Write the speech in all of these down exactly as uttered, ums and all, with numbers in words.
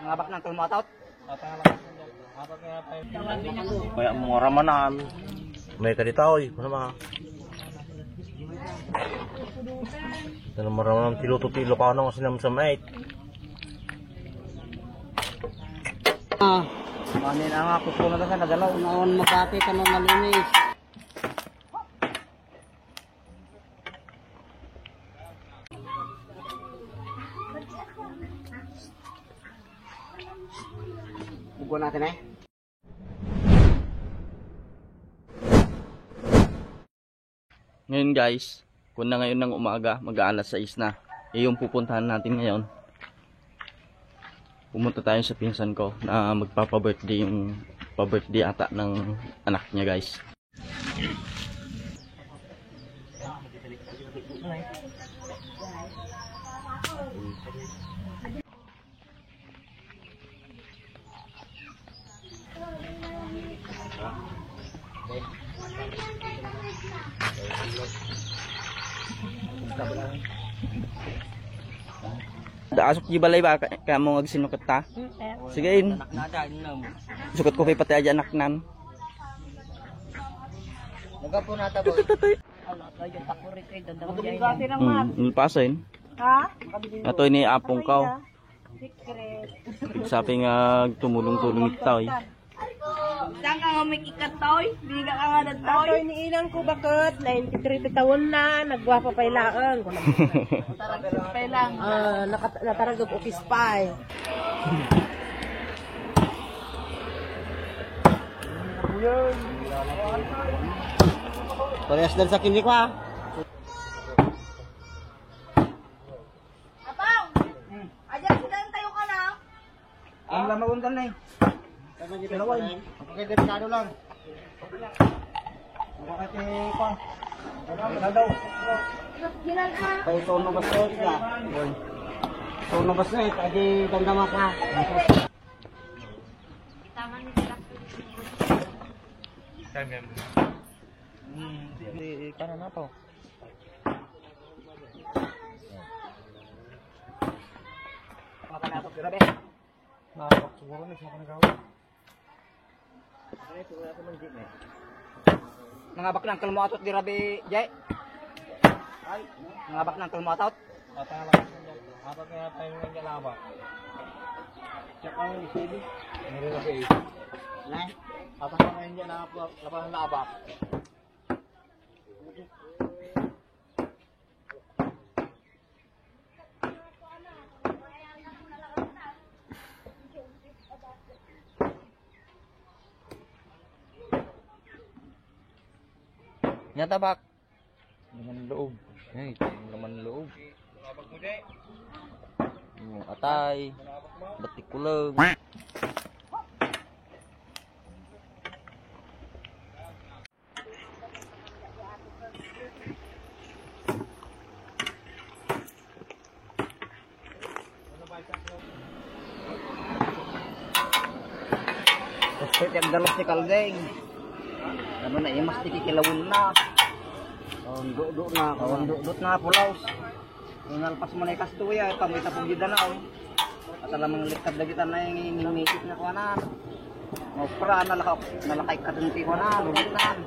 Nangabak na ang kalmatot. Kaya mo ramanan. May ka dita, oy. Ano ba? Ano mo ramanan, tiluto ti Ilocano nga sinamsamait. Ah. Mani na nga, kuko na ka, nadalaw. Naon mapati ka na malinis. Bugo natin eh. Ngayon guys, kung na ngayon ng umaga, mag-aalas sais na. Eh, yung pupuntahan natin ngayon, pumunta tayo sa pinsan ko na magpapa-birthday, yung pa-birthday ata ng anak niya guys. Asok di balay ba? Ka-, kamo nga agsinukot ta? Sige, in. Sukot ko kay pati aja anak nan. Nagapunata po. Ala, kaya takuri kay dadang. Hmm, nilpasin. Ha? Ato ini apong kaw. Secret. Sabi nga tumulong-tulong ita, oy. Saan ka nga may kikatoy? Biniga ka nga na toy. Atoy ni inang ko bakit? Ninety-three ti taon na, nagwapa pay laeng. Taragsit pay lang. Ah, nakat-, nataragap ukis pay. Parehas dan sa kini ko, ah. Apang! Ayan, sila ang tayo ka na. Ang lamaon ka na eh. Kilaway. Pagkadelikado lang. Bakit eh, pa? Ano daw? Kay Tono Bastos na. Tono Bastos, adi damdama ka. Time yan. Hmm, di, di, di, paano na to? Makanapot, grabe. Nakakapot siguro na, siya ka nagawa. Ano yung siguro natin ng jeep, eh? Nangabak na ang kalmo atot, di rabi, Jay. Ay, nangabak na ang kalmo atot. Patay lang. Apat nga tayo nga niya laba. Tsaka yung C D. Meron na sa iyo. Nay? Apat nga niya na, laba na laba. Nya tabak. Laman loob. Ay, laman loob. Yung atay. Batik kulang. Gusto ti agdalas ti kaldeng. Ano na, imas ti kikilawin na. Kawan do-do na, kawan do-dot na, pulaos. Inalpas mo na ikastoy, ay, pamoy tapog di danaw. At alam ang likat dagita na yung inisip na kuwanan. Maupra, nalaka-, nalakay ka dun ti kuwanan, lumitan.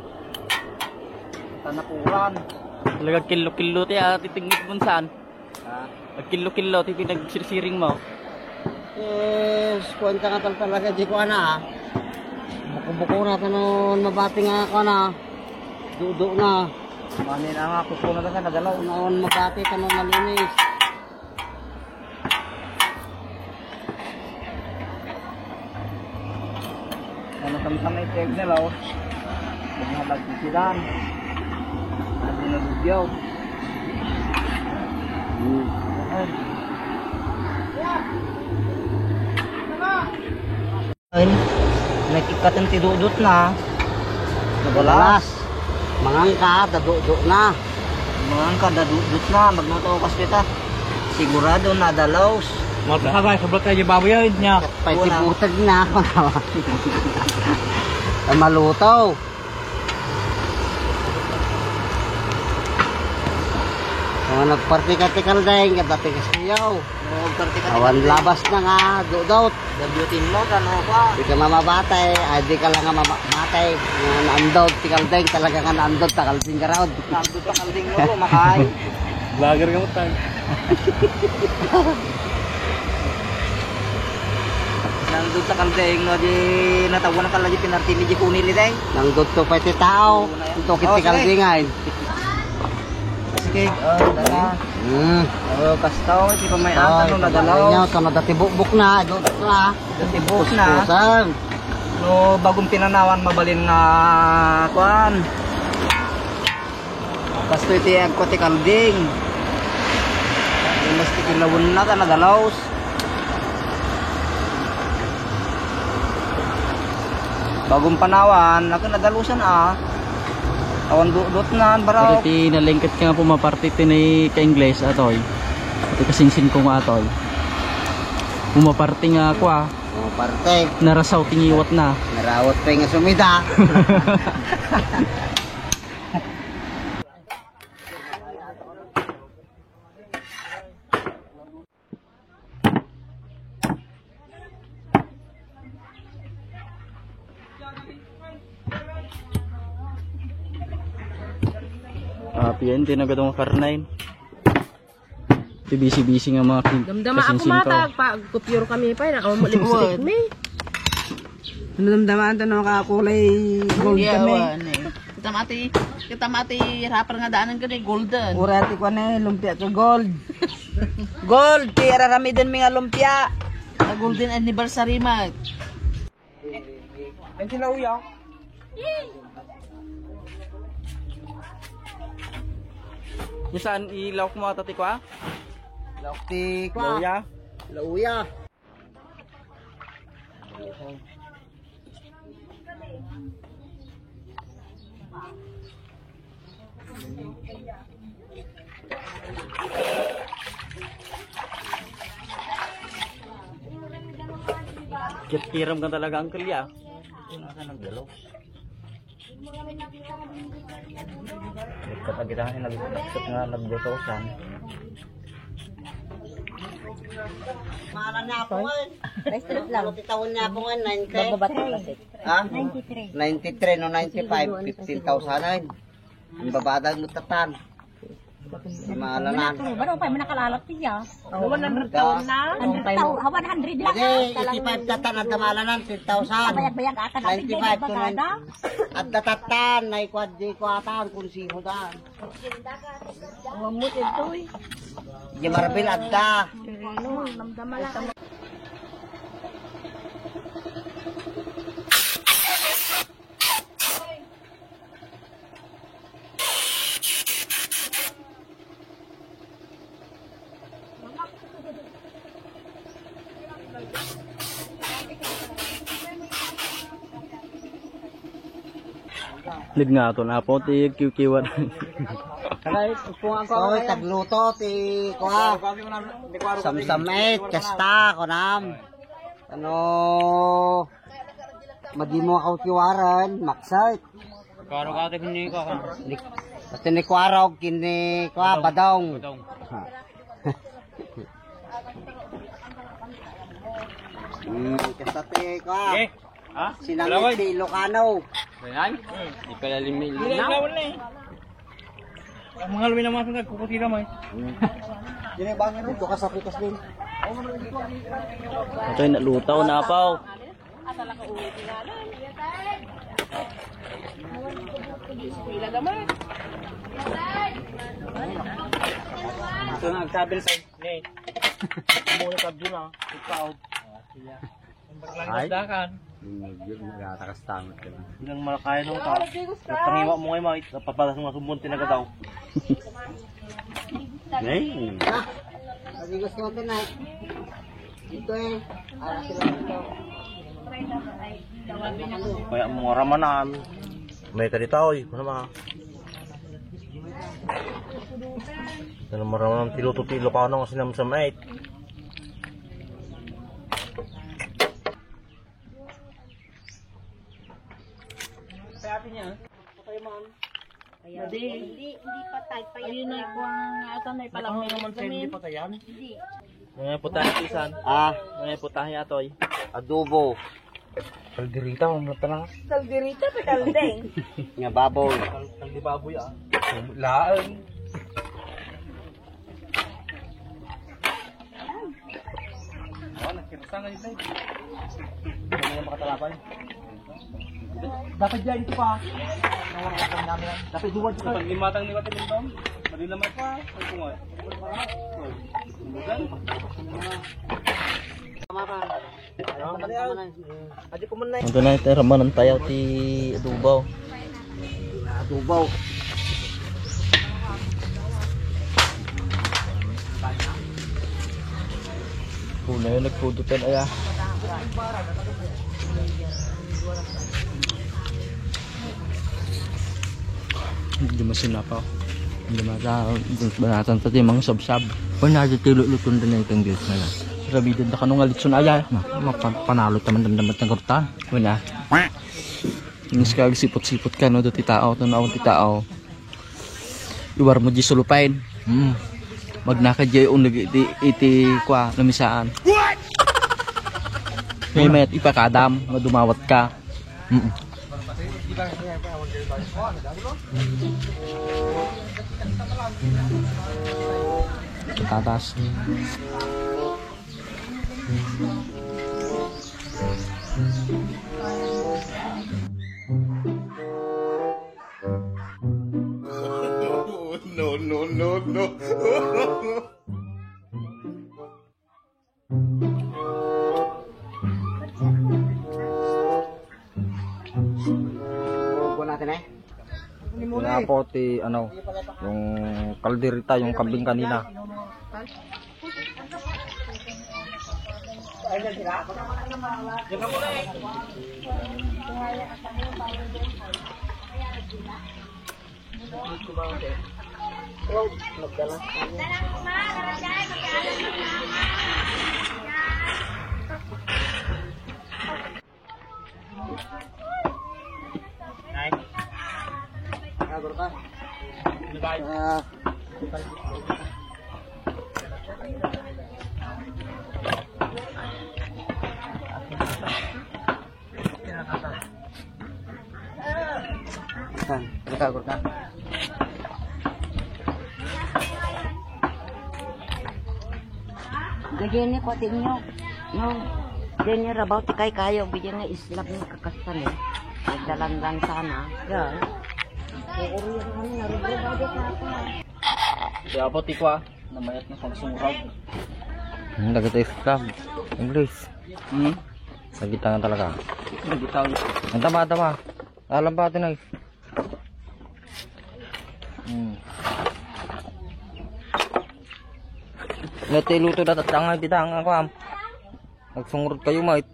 Tanapuran. Talaga kilo-kilo ti, ah, titingit mo saan? Ha? Agkilo-kilo ti pinagsirsiring mo. Eh, kuwan ka nga tal-, talaga, di ko ana, ah. Buko-buko na, kanon mabati nga, kuwan, ah. Dudo na. Mani na nga, kuko na ka, nadalaw. Naon mabati, kanon malinis. Ano, samsam na itigil nila, oh. Mga tagpisilan. Mga dinagugyaw. Hmm. Ay. Ay, nakikatan ti dudot na. Nagalas. Mangan ka, dadudo na. Mangan ka, dadudot na. Magluto ka, hospital. Sigurado na, dalos. Magkakagay, sabot tayo, baboy, yun niya. Pay ti butag na. Maluto. Nagparti ka ti Kaldeng, kadati ka sayaw. Nagparti ka ti Awan Kaldeng. Labas na nga, dudot. Gabutin mo, ano pa? Di ka mamamatay, ay di ka lang nga mamamatay. Nga naandod, ti Kaldeng, talaga nga naandod, ta Kaldeng ka raw. Naandod ta Kaldeng, no, makay. Vlogger ka mo, tag. Naandod ta Kaldeng, no, di natawanan ka lang di pinarti ni di kunili, deng. Naandod to pa ti tao. Ito kiti Kaldeng, ay. Sige, oh, dala. Mm. Oh, kastaw, iti pamay-atan, no, nadalaw. Ito, nadati bukbok na, ito, ito, ah. Dati bukbok na. Puspusan. No, bagong pinanawan, mabalin nga, kuan. Kasto iti agko ti Kaldeng. Mas ti kilawen na, ta nadalaw. Bagong panawan, laki nadalusan, ah. Awan dudot na, baraw. Pero ti nalingket ka nga pumaparti ti ni ka-Ingles, atoy. Ti kasingsing ko nga, atoy. Pumaparti nga, kua. Pumaparti. Narasaw ti ngiwat na. Narawat pa nga sumida. Ah, pian, ti nagadong karnain. Ti bisi-bisi nga mga kin-, Damdama ako kasingsin ko. Matag, pag kupyur kami pa, na, oh, lipstick mi. Ano damdamaan to, no, kakulay gold kami? Kita mati, kita mati rapper nga daanan ka ni golden. Ura ti kuan eh, lumpia to gold. Gold, ti araramiden mi nga lumpia. A golden anniversary, Mat. Ang sila uya? Saan ilawak mo ata ti kwa? Ilawak ti kwa. Lauya? Lauya. Kitkirem ka talaga, Uncle, ya. Ito na sa nagdalo. Kapag kita nga nag-, nagsut nga naglutosan. Mahala na ako, eh. Restaurant lang. Ano, titawon niya ako ngayon, ninety? Bababat ang kasit. Ha? Ninety-three. Ninety-three, no, ninety-five, fifteen thousand, ay. Ang babadang mo tatan. Di maalanan. Baro pa, manakalalat siya. One hundred taon na. Hundred taon, ah, one hundred lang. Hindi, eighty-five tatan, adda maalanan, ten thousand. Bayag-bayag ata, ninety-five to bagada. Adda tatan, na ikuad di kuatan, kung siho dan. Ang mamut ito eh. Di marbil, adda. Ano, namdama lang. Lig nga aton apo ti kiwkiwan. Aray, kung ako, so, tagluto ti kuha. Samsamit, kasta, kunam. Ano, madi mo ako kiwaran, maksat. Karo ka, ate, kini ka, ka. Ni, pati ni Kuarog, kini Kua, Badong. Badong. Badong. Hmm, kasta ti Kua. Eh, ha? Sinangit ti Ilocano. Ayan? Di pala limil na. Ang mga luwi naman sa nagkukutira mo eh. Dito ka sa pitas din. Ito yung nalutaw na, Apaw. Ito na, nagsabi sa ni. Muna ka, Jun, ah. Ikaw. Ay. Maglanggap dakan. Yun, yun, yun, nagkatakas tangat ka na. Bilang malakay nung ka. Pangiwa mo ngayon, mga it-, papalas mo nga sumbon, tinaga daw. Hey. Ah, pag-igos natin na. Ito eh. Ah, sila ito. Kaya mo ramanan. May ka dito, oy. Ano ba? Ano maramanan ti luto ti Ilocano nga sinamsamait? Kaya, hindi, hindi pa tight Ayun na yung kuwang atan na ipalapit. Ano naman kayo hindi patayan? Mga putahe, isan. Ah. Mga putahe, atoy. Adobo. Kaldereta, ang mata na. Kaldereta, pa kaldeng. Nga baboy. Kal-, kaldi baboy, ah. Laang. Oh, nagkirsa ngayon, eh. Hindi na makatalapay. Dapat dyan, ito pa. Nawawakan namin yan. Dapat duwag ka. Pag limatang ni Mati Lindong, mali naman pa. Ay, kung nga. Tama ka. Adi ko man na. Ito na, ito, ramanan tayo ti adobo. Adobo. Kuna yung nagpudutan, aya. Hindi masinapaw. Hindi mata-, banatan pati mga sabsab. Wala na, tilo lutong na itong Diyos na lang. Sabi doon na kanong alitson, aya. Ma-, mapanalo taman damdamat ng karta. Wala. Inis ka, agsipot-sipot ka, no, do ti tao, to naon ti tao. Iwar mo di sulupain. Hmm. Magnaka di uneg iti, iti, kwa, lamisaan. What? Ngayon, mayat ipakadam, nga dumawat ka. Mm. Tatas. No, no, no, no. Kuha natin eh. Kaya po ti, ano, yung kaldereta, yung kambing kanina. Ah. Saan? Ikaw, Gurka. Gagyan ni kuatin nyo. No. Gagyan ni rabaw ti kaykayo. Bigyan nga islab ni kakastan eh. Nagdalanggang sana. Yan. Kaya rin yung ano, narugay ba di papa? Kaya po, tikwa. Namayat na pagsungkag. Ang dagiti scam. English. Hmm? Nagita nga talaga. Nagita. Ang tama, tama. Alam ba ito na? Hmm. Nati luto na tatanga, bitang ako, am. Nagsungurot kayo, mate.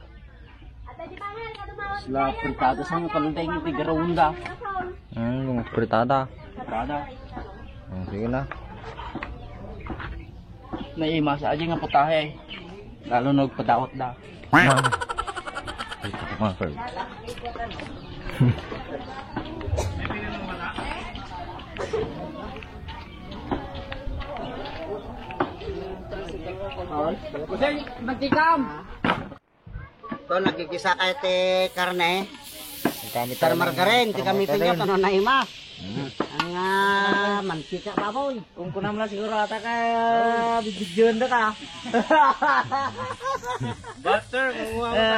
Sila fritada sa mga kalantay ng tigarawunda. Hmm, yung fritada. Fritada. Hmm, sige na. Naima sa aja nga putahe. Lalo na nagpadawat da. Ah. Ito ko, mga friend. Kusay, mantikam! Ito, nagkikisa kayo ti karne. Ang gamit Sir tayo ng Margarine, ti kami margarine. Pinyo, ano na ima? Mm. Ang, ah, mantika baboy. Kung kunam na siguro ata ka, bibidyoan da ka. Butter, kumuha ka.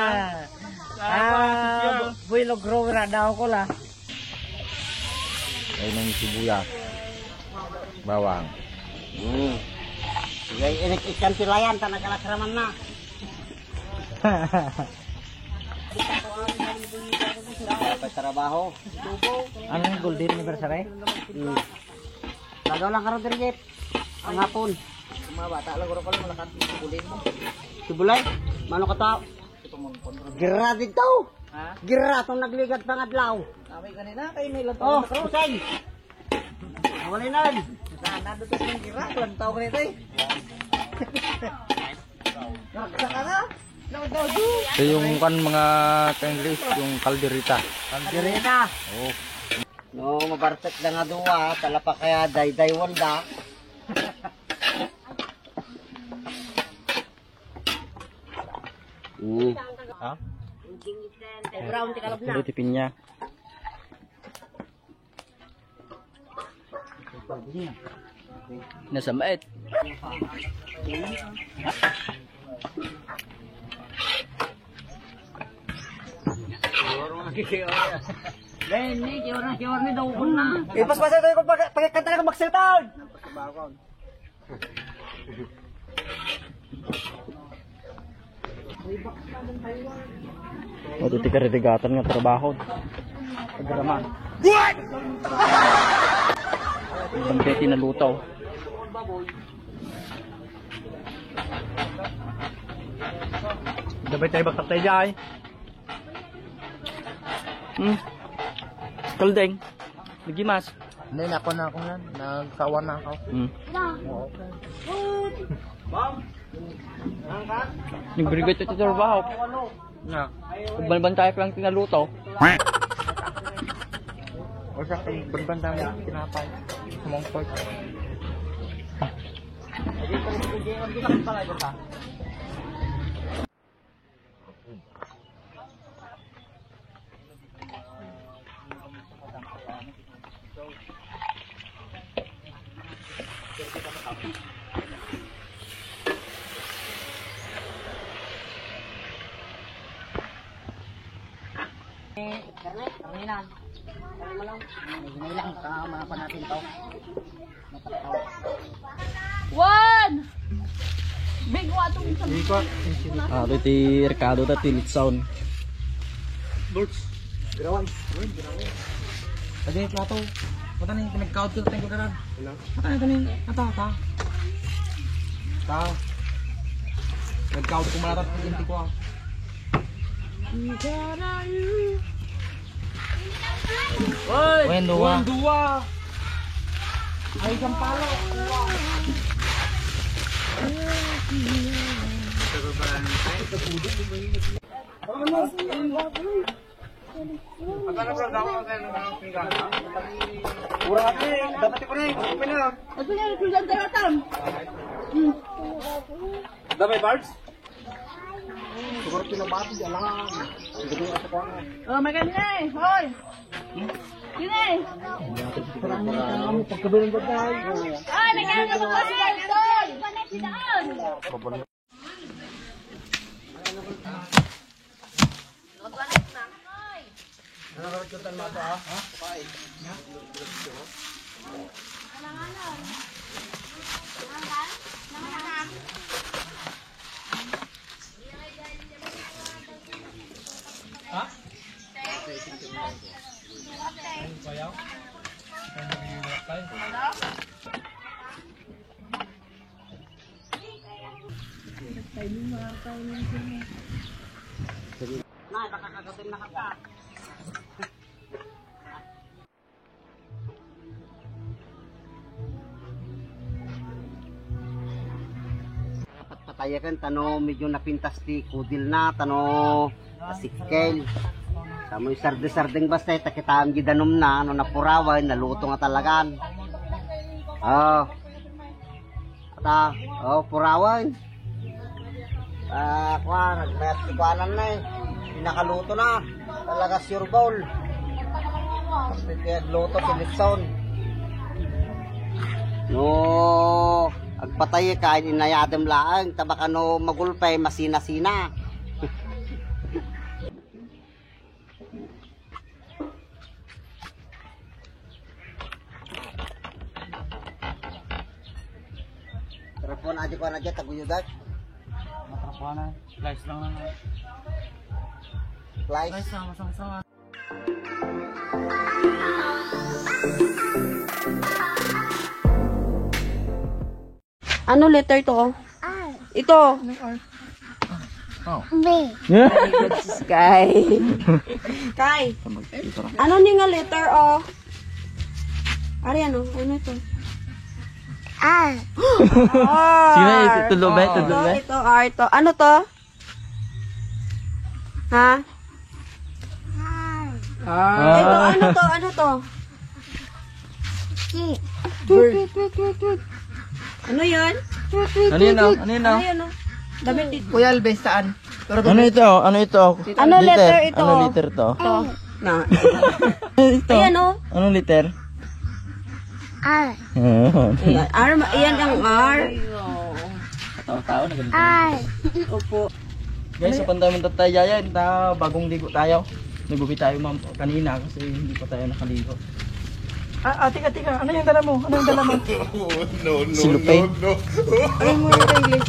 Ah, ah, Buy Logro, wala daw ko la. Ay, nang sibuyas. Bawang. Hmm. Sige, inik-, ikan ti layan, ta nagalakraman na. Pagtrabaho. Ano yung golden anniversary? Hmm. Lagaw lang ka, Rodriguez. Ang hapon. Mga bata, laguro ko lang malakat yung golden mo. Sibulay? Mano ka tao? Gira dito. Ha? Gira, itong nagligad pangadlaw. Kami kanina, kayo may lantaw. Oh, na cross. Usay. Wala na. Na, nadutos ng gira, lantaw ko nito eh. Naksa ka na? Lantaw, du. Ito yung kan mga ka-English, yung kaldereta. Kaldereta. Oh. No, mabartek da nga dua, talapa kaya daydaywon da. Mm. Ha? Brown ti kalabna. Ito ti pinya. Nasa mait. Benny, kiwar na, kiwar na, daw ko na. Ipaspasa tayo kung pag-, pagkanta na kung magsalita. O, iti karirigatan nga trabaho. Kagraman. Ang beti na lutaw. Dabay tayo baktak tayo dyan. Hmm. Kaldeng. Nagimas. Hindi, nakuha na ako yan. Nagsawa na ako. Hmm. Oo. Nagbrigay ito trabaho. Na. Banbantay ko lang tinaluto. O siya, banbantay mo tinapay. Sumangkot. Karne, karne na. Karne mo lang. May hinay lang, baka makuha natin to. One! Big watong sa Ah, ito ti rekado ta ti litson. Birds. Girawan. Lagi plato. Mata ni pinagkaot ko, tengko ka rin. Mata ni, ata, ata. Ta. Nagkaot ko malatat, hindi ko ah. Wen, dua. Wen, dua. Ay, isang palo. Mura ate, dapat ko na eh. Open na. Ito na, ito na, ito na, ito na. Hmm. Damay, Bards? Siguro pinabati, alangan. Siguro ito ko na. Oh, maganda eh. Hoy! Yun eh! Parang hindi ka naman pagkabilang bagay. Ay, may kaya naman kasi Bards, oy! Dapat patayaken ta no medyo napintas ti kudilna, ta no nasikkel. Sa mo isarde-sardeng basta, eh, ta kitaem di danumna, no napurawen, naluto nga talagan. Oh. Ata, oh, purawen. Ah, kuan, nagmayat ti kuanan na eh. Pinakaluto na. Talaga sure ball. Pinagluto si Litson. No, agpatay ka, inayadem laeng. Ta baka no magulpay, masina-sina. Trapuan, adi ko na dyan, taguyudat. Matrapuan na. Slice lang naman. Slice. Slice lang, masama-sama. Ano letter to, oh? R. Ito. Anong R? Oh. B. Sky. Kay. Ano ni nga letter, oh? Ari, ano? Ano ito? R. R. Sino yung tulo ba? Tulo ba? Ito, R to. Ano to? Ha? R. Ito, ano to? Ano to? Bird. Ano yan? Ano yan, oh? Ano yan, oh? Ano yan, oh? Damit dito. Kuya Alves, saan? Pero ano ito? Ano ito? Ano letter ito? Ano letter to? Ito. Na. Ano ito? Ayan, oh. Anong letter? R. Ayan, R, ma-, ayan ang R. Tao-tao na ganito. R. Opo. Guys, so, pantay mo tayo, Yayan, ta bagong ligo tayo. Nagubi tayo, ma'am, kanina kasi hindi pa tayo nakaligo. Ah, ah, tika, tika. Ano yung dala mo? Ano yung dala mo? No, no, Silupin. No, no. Ano yung mga English?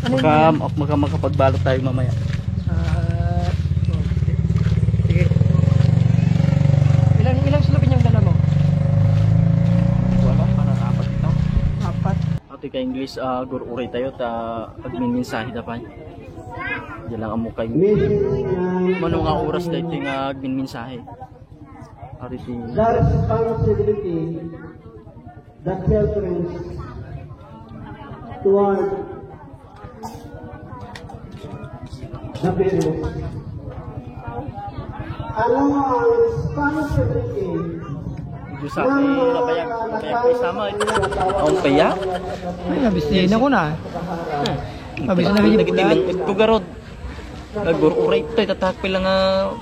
Ano yung Baka, mga baka makapagbalot tayo mamaya. Ah, okay. Sige. Ilang, ilang silupin yung dala mo? Hindi ko alam, parang apat ito. Apat. Ati ka English, ah, gur-uray tayo, ta agminmensahe da pay. Di lang amo kay mano nga oras daytoy nga agminmensahe. Ari ti The responsibility that children toward the parents. Ano ang responsibility Diyos sa akin, nabayag, nabayag ko isama, eh. Ang paya? Ay, nabisina ko na. Nabisina ko yung Nagitilang ito garod. Nag-uray ito, itatak pala nga.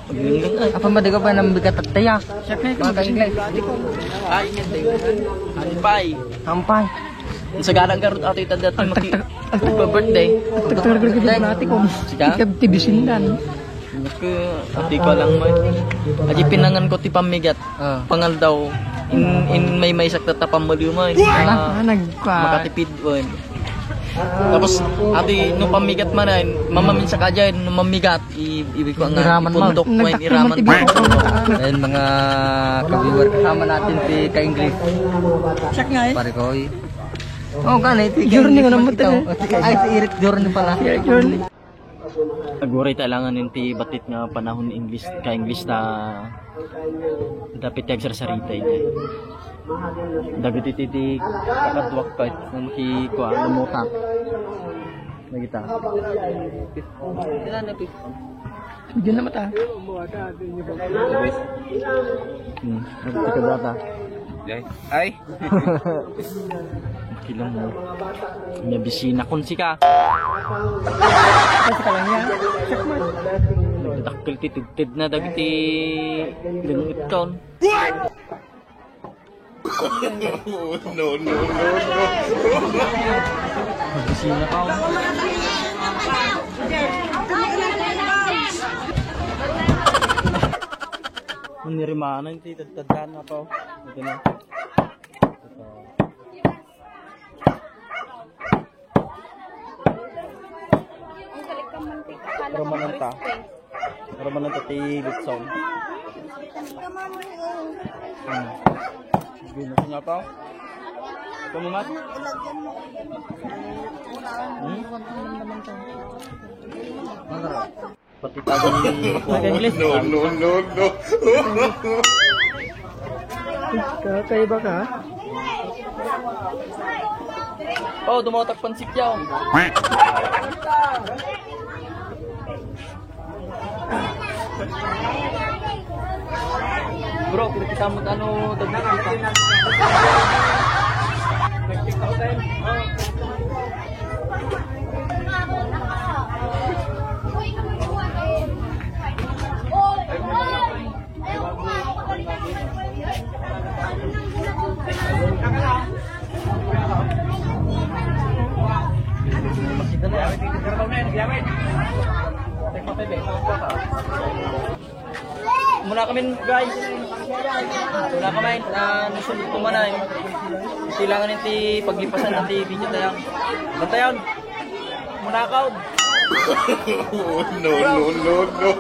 Paglingling, ay. Apa madigaw ba ng bigat at taya? Mga ka-English. Ay, yan, tayo. Ampay. Ampay. Ang sagana garod ato ita dati, maki-, magpa-birthday. Tagtagtag ko. Sika? Ikab ti bisindan. Ko, ati ko lang mo. Adi pinangan ko ti pammigat. Ah. Pangaldaw. In, in may maysak ta tapang maliw mo. Ala, ah, nagpa- Makatipid, wen. Tapos, ati, no pammigat man, ay, mamaminsa ka dyan, no mamigat, i-, iwi ko ang Iraman mo. ipundok, wen, Nagdakkel iraman man ti mo. Bibig. Ayun, mga ka-viewer, kasama natin si Ka-English. Check nga eh. Pare ko, eh. Oh, ka na, ito Journey ka naman ito. Ay, si Eric Journey pala. Eric Journey. Aguray ta langan iti batit nga panahon English, ka-English ta dapit ti agsarsarita iti. Dagiti ti, ti kakaduak ket nga makikua, lumutak. Nagita. Bigyan na mata. Hmm, nagkita data. Ay. Kilang mo. Nabisina kun sika. Basta ka lang yan. Check mo. Nagdadakkel ti tugtid na dagiti lungit kon. No, no, no, no. Nabisina ka. Manirimanan ti tadtadan na pa. Ito na. Romananta. Romananta ti litson. Hmm. Sige, nasa nga pa. Ito mo, Mat? Hmm? Masarap. Pati tagang ni Nag-English. No, no, no, no. Kakaiba ka. Oh, dumotak pansit yaw. Bro, kita mo ano, tagna ka. Muna kami, guys. Muna kami, ah, nasunod ko man ay. Kailangan iti paglipasan ng video tayo. Bantayan. Muna ka. No, no, no, no.